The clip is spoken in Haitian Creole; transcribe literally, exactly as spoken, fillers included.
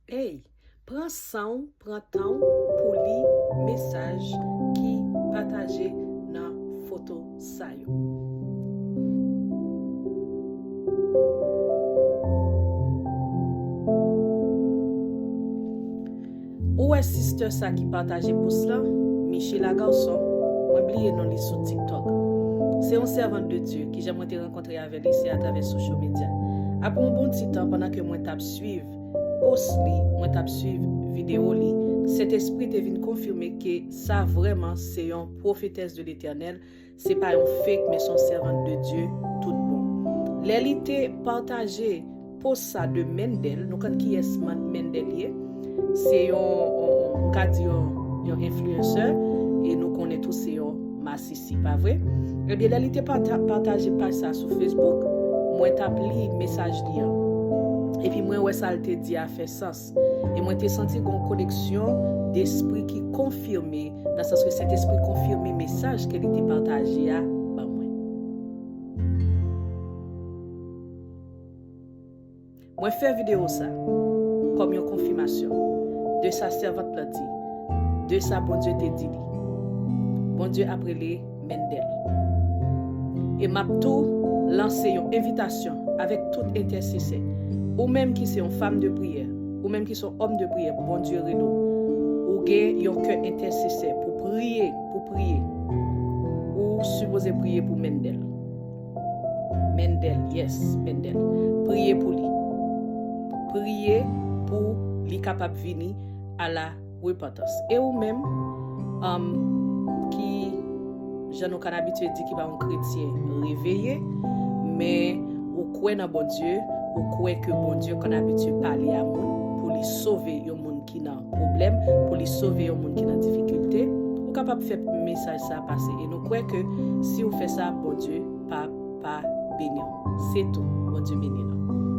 Ey, pran san w, pran tan w pou li mesaj ki pataje nan foto sa yo. Ou wè sistè sa ki pataje post lan? Michela Garçon, mwen bliye non li sou TikTok. Se yon sèvant de Dye ki jan mwen te rankontre avè li se atravè social media. Apre yon bon ti tan pandan ke mwen t ap swiv post li, mwen t ap swiv videyo li, Sentespri te vin konfime ke sa vrèman se yon pwofetès de Letènèl, se pa yon fake, men se yon sèvant de Dye tout bon. Lè li te pataje post sa de Mendel, nou konn kiyès Man-, Mendel ye? Se yon, yon, m ka di yon, yon influencer, e nou konnen tou se yon masisi, pa vre? Ebyen, lè li te pata-, pataje paj sa sou Facebook, mwen t ap li mesaj li an. Epi mwen wè sa l te di a fè sans. E mwen te santi gon koneksyon despri ki konfime, nan sans ke Sentespri konfime mesaj ke li te pataje a ban mwen. Mwen fè videyo sa kòm yon konfimasyon de sa sèvant lan di, de sa Bondye te di li. Bondye ap rele Mendel. E m ap tou lanse yon envitasyon avèk tout entèsesè. Ou menm ki se yon fanm de priyè, ou menm ki se yon òm de priyè, Bondye rele w. Ou gen yon kè entèsesè pou priye, pou priye. Ou sipoze priye pou Mendel. Mendel, yes, Mendel. Priye pou li. Priye pou li kapab vini a la repantans. E ou menm, um, ki, jan nou konn abitye di, ki pa yon kretyen reveye, men ou kwè nan Bondye, ou kwè ke Bondye konn abitye pale a moun pou li sove yon moun ki nan pwoblèm, pou li sove yon moun ki nan difikilte, ou kapab fè mesaj sa pase. E nou kwè ke si ou fè sa, Bondye pa, pa beni w. Se tou. Bondye beni nou.